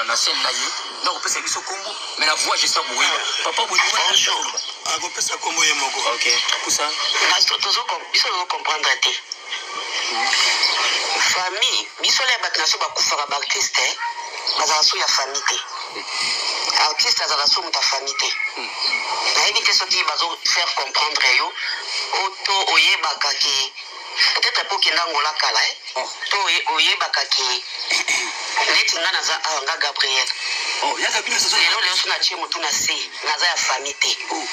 na scène na ye na kopesa biso kombo, mais na voix, j'espère bokoyeba papa bolingo. Bonjour. Akopesa kombo ye moko. Ok, pusa. Biso tozocomprendre te. Famille, biso le bato na so bakufaka, baartiste bazala so ya famille te. Artiste azala so moto ya famille te. Nayebi te soki bazo faire comprendre yo o to oyebaka ke peut-être mpo okenda Ngola kala, eh? Oh. To oyebaka ke neti nga naza awa, nga Gabriel. Oh, yaka bino soso. Lelo lelo so natie motu na se, naza ya famille te. Oh.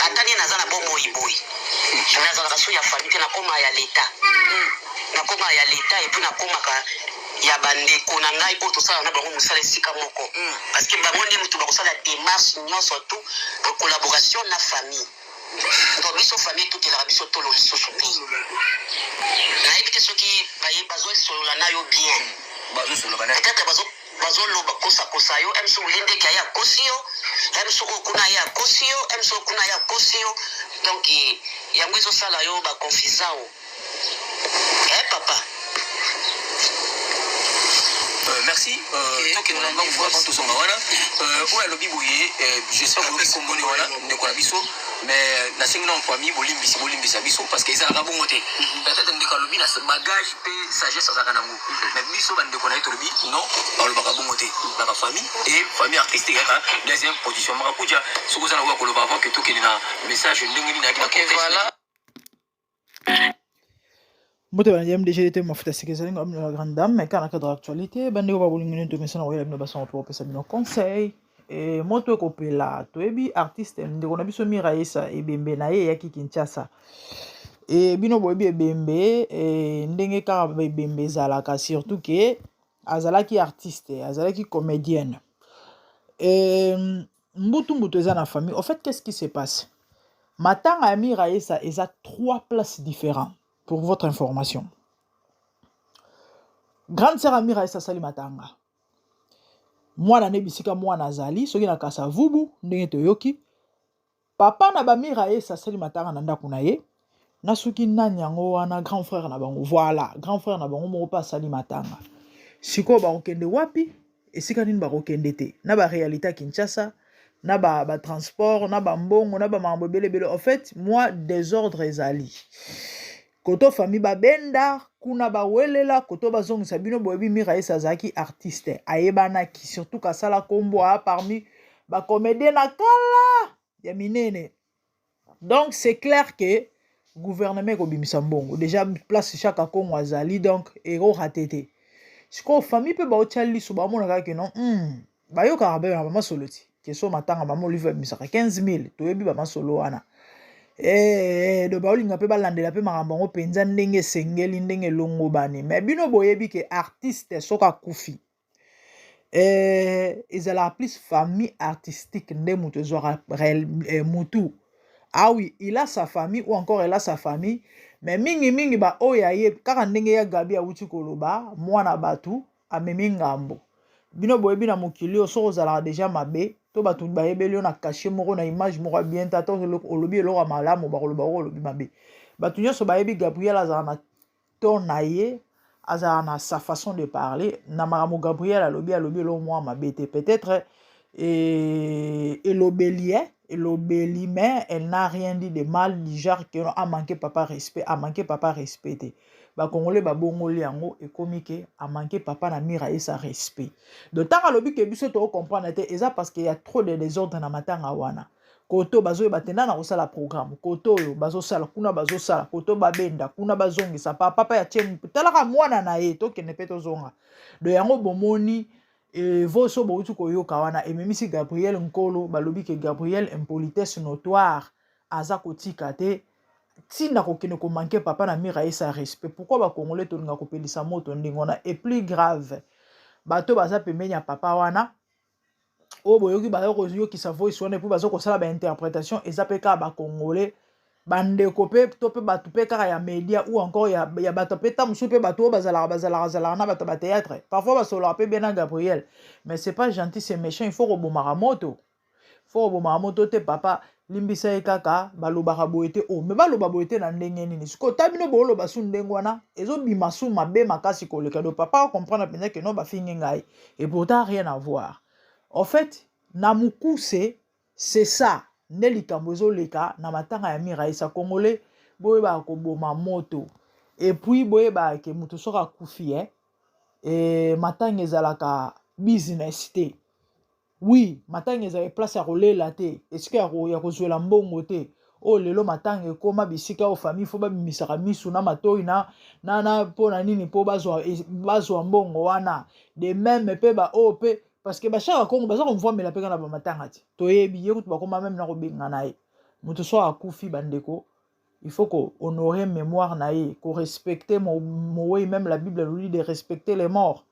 Ata nini, naza na bomoi boye, nazalaka so ya famille te. Nakoma ya leta, nakoma ya leta, et puis nakomaka ya bandeko na ngai oyo tosala na bango mosala esika moko, parce que bango nde moto bakosala démarche nyonso tout en collaboration na famille. Donc biso famille etokelaka biso tolo lisusu te. Nayebi te soki bazosolola na yo bien. Bazosolola na Peut-être bazoloba kosakosa yo mso olindeki aye akosi yo mso oyo kuna, ye akosi yo mso oyo kuna, ye akosi yo. Donc yango ezosala yo baconfisa o, eh papa. Merci. Tokende na ngambo avant tozonga wana. Oyo alobi boye, j'espère boyoki komboni wana, ndeko na biso, mais nasengi na famille bolimbisi, bolimbisa biso, parce que ezalaka bongo te. Peut-être ndeko alobi na bagage mpe sagesse azalaka nango, mais biso bandeko na ye tolobi non, balobaka bongo te na bafamille et famille artistique kaka deuxième position. Makakuja, soki oza na oyo koloba avant ke tokende na message, ndenge nini nayaki na Ok, voilà. Mbote bana MDG te, mafuta sika ezali nga bino la grande dame. Mais kaka na cadre actualité, bandeko babolingi nini, tomesana koyela bino basango mpo kopesa bino conseil. E moto ekopela, toyebi artiste ndeko na biso Mira Yesa, ebembe na ye eyaki Kinshasa. E bino boyebi ebembe e, ndenge kaka ebembe ezalaka, surtout ke azalaki artiste, azalaki comédienne. E, mbutu mbutu eza na famille. Au fait, qu'est-ce qui se passe? Matanga ya Mira Yesa eza trois places différentes. Pour votre information, grande sœur Amira Esa asali matanga, mwana ne bisika mwana azali soki na Kasavubu. Ndenge toyoki, papa na bamira Esa asali matanga na ndako na ye na soki nani yango wana, grand frère na bango. Voilà, grand frère na bango moko mpe asali matanga. Sikoyo bakokende wapi? Esika nini bakokende te na baréalité ya Kinshasa, na batransport, ba na bambongo, na bamakambo ebele ebele? En fait, moi, désordre ezali koto famille babenda kuna, bawelela koto bazongisa. Bino boyebi Mira Esa azalaki artiste ayebanaki, surtout kasala kombo a parmi bacomédien na kala ya minene. Donc c'est clair que gouvernement ekobimisa mbongo déjà place chaque Congo azali, donc ekorater te. Sikoyo famille mpe baotya liso, baomona kaka ke non, bayokaka mpe na bamasolo ti ke so matanga mama Olive abimisaka 15 000. Toyebi bamasolo wana. Do baolinga mpe balandela mpe makambo yango mpenza ndenge esengeli, ndenge elongobani. Mais bino boyebi ke artiste soki akufi, ezalaka plus famille artistique nde moto ezwaka mutu. Ah oui, il a sa famille ou encore elle a sa famille, mais mingimingi baoyo aye kaka ndenge ya Gabi awuti koloba, mwana bato amemi ngambo. Bino boyebi na mokili oyo, soki ozalaka deja mabe to bato bayebeli yo na cachet moko, na image moko ya bien te, ata olobi eloko ya malamu, bakoloba oko olobi mabe. Bato nyonso bayebi Gabriel azala na ton na ye, azala na sa façon de parler. Na makambo Gabriel alobi, alobi eloko moko mabe te. Peut-être elobeli, elobeli, mais elle n'a rien dit de mal du genre que a manqué papa respect. A manqué papa respect te. Bakongole babongoli yango, ekomi ke a manqué papa na Mira Esa respect. Donc ntango alobi ke biso tokocomprendre te, eza parce que ya trop de désordre na matanga wana. Koto bazoyeba te nana kosala programme, koto oyo bazosala kuna, bazosala koto, babenda kuna, bazongisa papa mpe atie talaka mwana na ye, tokende mpe tozonga. Do yango bomoni voso bouti koyoka wana ememisi Gabriel Nkolo. Balobi ke Gabriel, impolitesse notoire, aza kotika te ntina kokende komanquer papa na Mira Esa respect. Pourquoi bakongole tolinga kopelisa moto ndenge wana? Et plus grave, bato baza pembeni ya papa wana oyo boyoki baza koyokisa voice wana, et puis baza kosala bainterprétation, eza mpe kaka bakongole, bandeko mpe to mpe bato mpe kaka ya média ou encore ya bato mpe ta mosusu mpe bato oyo bazalaka na bato ya bathéâtre. Parfois basololaka mpe bien na Gabriel, mais c'est pas gentil, c'est méchant. Il faut kobomaka moto, faut kobomaka moto te. Papa Limbisa ye kaka, balobaka boye te. Oh, mais baloba boye te na ndenge nini? Sikoyo ta bino booloba su ndenge wana, ezobima su mabe makasi koleka. Donc papa acomprendre mpenza ke non, bafingi ngai, et pourtant rien à voir. En fait, na mokuse, c'est ça nde likambo ezoleka na matanga ya Miraesa. Congolais, boyebaka koboma moto, et puis boyebaka ke moto soki akufi, matanga ezalaka business te. Oui, matanga ezalaka place ya kolela te, esika ya kozwela mbongo te. Oyo lelo matanga ekóma bisika oyo famille fo babimisaka misu na matoi na mpo na nini? Mpo bazwa mbongo wana. De même mpe baoyo mpe, parce que bashaka Kongo baza komvwamela mpe kaka na bamatanga te. Toyebi ye kutu, bakóma même na kobenga na ye. Moto so akufi, bandeko, il faut kohonorer mémoire na ye, korespecter mowei. Même la Bible nous dit de respecter les morts.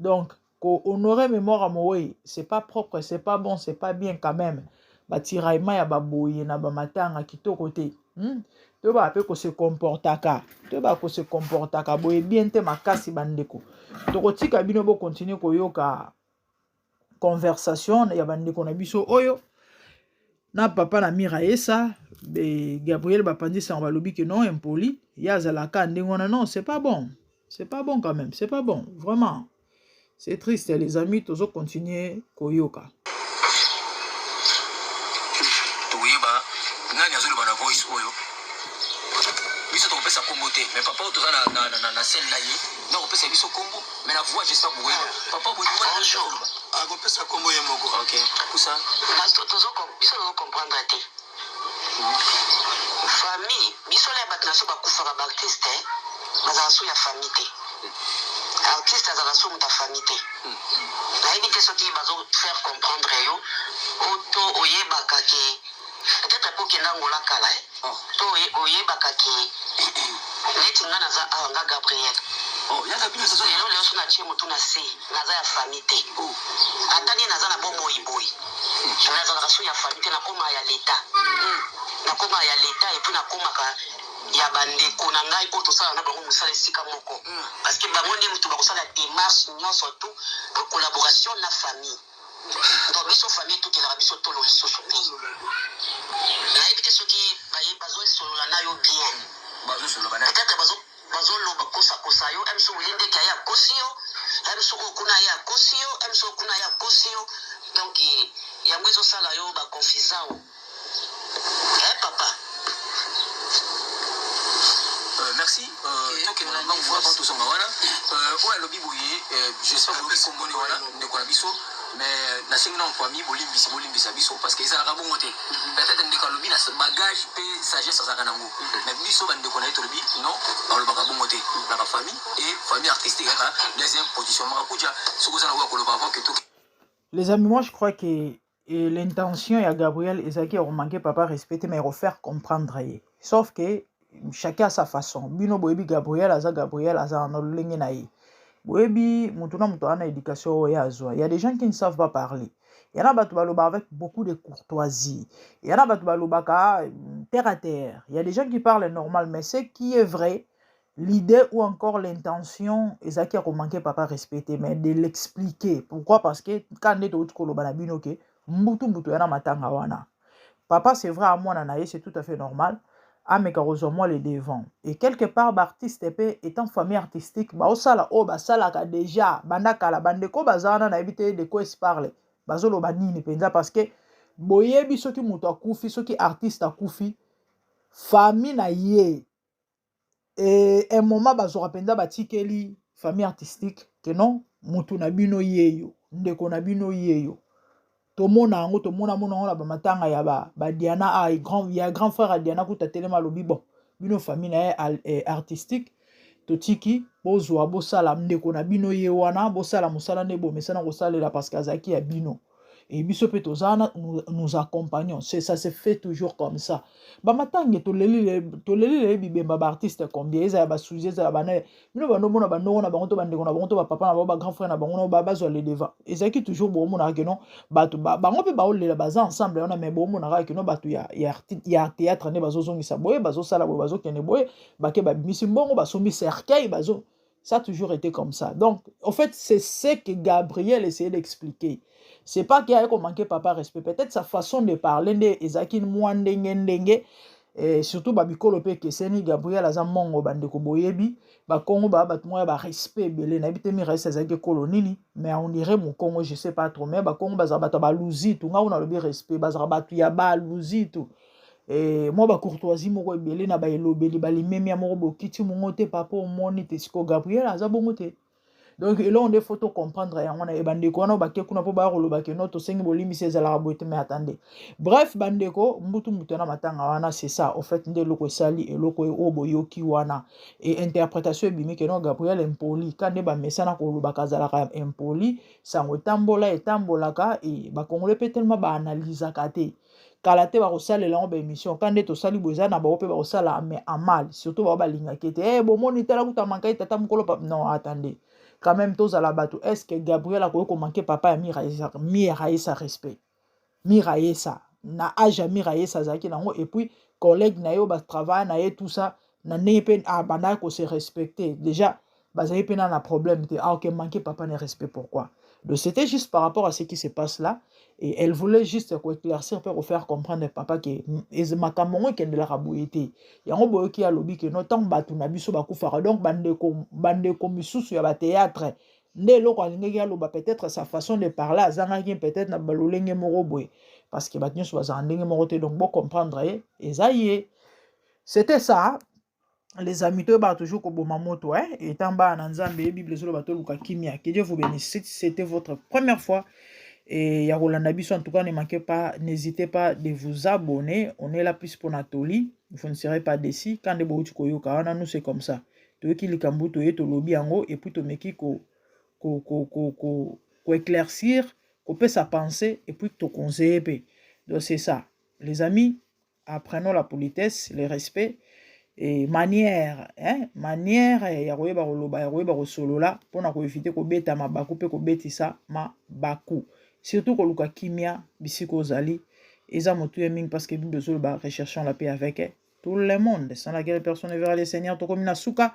Donc kohonorer mémoire ya mowei, c'est pas propre, c'est pas bon, c'est pas bien quand même. Batiraillement ya baboye na bamatanga, kitoko te, Toyebaka mpe kose comportaka, toyebaka kose comportaka boye bien te makasi. Bandeko, tokotika bino bokontinue koyoka conversation ya bandeko na biso oyo na papa na Miraesa be Gabriel. Bapanzi sango, balobi ke non, impoli, ye azalaka ndenge wana. Non, c'est pas bon, c'est pas bon quand même, c'est pas bon vraiment, c'est triste, les amis. Tozocontinue koyoka. Tokoyeba nani azoloba na voice oyo. Biso tokopesa kombo te, mais papa oyo toza na scène na ye nde akopesa biso kombo, mais na voix, j'espère bokoyeba papa boye. Bonjour. Akopesa kombo ye moko. Ok, kusa. Biso tozocomprendre te. Famille biso na bato na so bakufaka, baartiste bazala so ya famille te. Artiste azala so moto ya famille te. Nayebi te soki bazofaire comprendre yo o to oyebaka ke peut-être mpo okenda Ngola kala, eh? Oh. To oyebaka ke neti nga naza awa, nga Gabriel. Oh, yaka bino tozo. Lelo lelo so natie motu na se, naza ya famille te. Oh. Ata nde naza na bomoi boye, nazalaka so ya famille te. Nakóma ya leta, nakóma ya leta, et puis nakomaka ya bandeko na ngai oyo tosala na bango mosala esika moko, parce que bango nde motu bakosala démarche nyonso tout en collaboration na famille. Donc biso famille tokelaka biso tolo lisusu te. Nayebi te soki bazosolola na yo bien. Bazosoloba na Peut-être bazoloba kosakosa yo mso wili ndeke aye akosi yo mso oyo kuna aye akosi yo mso oyo kuna aye akosi yo. Donc yango ezosala yo baconfusion, papa. Merci. Tokende na mbangu avant tozonga wana. Oyo alobi boye, j'espère boyoki kombo nde wana ndeko na biso, mais nasengi na famille bolimbisi, bolimbisa biso, parce que ezalaka bongo te. Peut-être ndeko alobi na bagage mpe sagesse azalaka nango, mais biso bandeko na ye tolobi non, balobaka bongo te na bafamille et famille artistique kaka deuxième position. Makakuja, soki oza na oyo koloba avant que toke. Les amis, moi je crois que et l'intention ya Gabriel ezalaki ya komanquer papa respect, mais refaire comprendre ye. Sauf que chacun a sa façon. Bino boyebi Gabriel aza Gabriel, aza na lolenge na ye. Boyebi motu na moto aza na éducation oyo ye azwa. Il y a des gens qui ne savent pas parler. Il y en a bato baloba avec beaucoup de courtoisie. Il y en a bato balobaka terre à terre. Il y a des gens qui parlent normal, mais ce qui est vrai, l'idée ou encore l'intention ezalaki ya komanquer papa respect, mais de l'expliquer. Pourquoi? Parce que quand nde touti koloba na bino ke mbutu mbutu ya na matanga wana, papa, c'est vrai, amwana na ye, c'est tout à fait normal ameka kozwa mwa le devant. Et quelque part, baartiste mpe étant famille artistique, baosala oyo basalaka déjà banda kala. Bandeko baza wana, nayebi te de quoi se parle, bazoloba nini mpenza, parce que boyebi soki moto akufi, soki artiste akufi, famille na ye e un moment bazwaka mpenza, batikeli famille artistique ke non, motu na bino yeyo, ndeko na bino yeyo. Tomona yango, tomona mona yango na bamatanga ya badiana ba ah, grand, ya grand frère ya Diana kuta telema, alobi: "Bon, bino famille na ye artistique, totiki bozwa, bosala ndeko na bino ye wana, bosala mosala nde bomesana kosalela, parce que azalaki ya bino et biso mpe toza wana, nous accompagnons." Ça se fait toujours comme ça. Bamatange, toleli lele bibemba baartiste combien, ezala basuzi, ezala bana bino bandomona bandongo na bango to bandeko na bango to bapapa na bango, bagrand frère na bango no bazwa le devant. Ezalaki toujours, bomonaka ke non, bato bango mpe baolela, baza ensemble wana, mais bomonaka ke non, bato ya théâtre nde bazozongisa boye, bazosala boye, bazokende boye, bake babimisi mbongo, basombi cercueil, bazo. Ça a toujours été comme ça. Donc, en fait, c'est ce que Gabriel essayait d'expliquer. C'est pas qu'il a manqué papa respect. Peut-être sa façon de parler nde ezalaki mwa ndenge ndenge. Et surtout babikolo mpe ekeseni. Gabriel aza mongo, bandeko boyebi bakongo baa bato moko ya barespect ebele. Nayebi te Miraesa ezalaki ekolo nini, mais on dirait mokongo, je sais pas trop, mais bakongo bazala bato ya baluzitu. Nga kuna nalobi respect, bazalaka bato ya baluzitu e, mwa bacourtoisie moko ebele na baelobeli, balimemia moko bokiti mongo te. Papa omoni te siko Gabriel aza bongo te. Donc eloko nde faut tocomprendre yango na ye. Bandeko wana bake kuna mpo baya koloba ke no, tosengi bolimbisi, ezalaka boye te. Mais attendez, bref, bandeko, mbutu mutu na matanga wana, c'est ça au fait nde eloko esali eloko oyo boyoki wana e interprétation ebimi ke no, Gabriel impoli ka nde bamesana kolobaka, azalaka impoli. Sango etambola etambolaka e bakongole mpe tellement baanalizaka te. Kala te bakosalela yango baémission ka nde tosali boye, eza na bango mpe bakosala, mais en mal, surtout bango balingaki ete e bomoni tala kuta mankai tata mokolo. Non, attendez quand même, tozala bato. Est ce que Gabriel akoki komanquer papa ya Miraesa respect? Miraesa na age ya Miraesa azalaki nango, et puis collègue na ye oyo batravaille na ye, tout ça, na ndenge mpe abandaki kose respecter déjà, bazali mpe na problème te. Ah ok, manquer papa na respect, pourquoi? Donc c'était juste par rapport à ce qui se passe là et elle voulait juste koéclaircir mpe kofaire comprendre papa ke makambo yango ekendelaka boye te. Yango boyoki alobi ke no, ntango bato na biso bakufaka, donc bandeko, bandeko misusu ya bathéâtre nde eloko alingaki aloba. Peut-être sa façon de parler azangaki peut-être na balolenge moko boye, parce que bato nyonso bazala ndenge moko te. Donc bocomprendre ye, eza ye. C'était ça, les amis. Toyebaka toujours koboma moto, eh? Etant bana na Nzambe, Bible ezoloba toluka kimia. Que Dieu vous bénisse. C'était votre première fois et ya kolanda biso, en tout cas, ne manquez pas, n'hésitez pas de vous abonner. On est là plus pour natoli, vous ne serez pas déçus. Quand nde bouti koyoka wana, nous, c'est comme ça. Toyoki likambo, toye, tolobi yango et puis tomeki ko ko ko ko ko koéclaircir, kopesa pensée et puis toconseiller mpe. Donc c'est ça, les amis, apprenons la politesse, le respect et manière, hein? Manière ya koyeba koloba, ya koyeba kosolola mpona koéviter kobeta mabaku mpe kobetisa mabaku, surtout koluka kimia bisika ozali, eza motuya mingi, parce que Bible ezoloba: recherchons la paix avec tout le monde, sans laquelle personne ne verra le Seigneur. Tokomi na suka.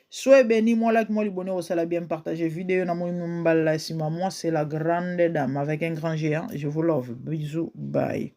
Soyez béni. Moi like, moi libonné, osala bien, partager vidéo na moi mbala nsima. Moi, c'est la grande dame avec un grand géant. Je vous love. Bisous, bye.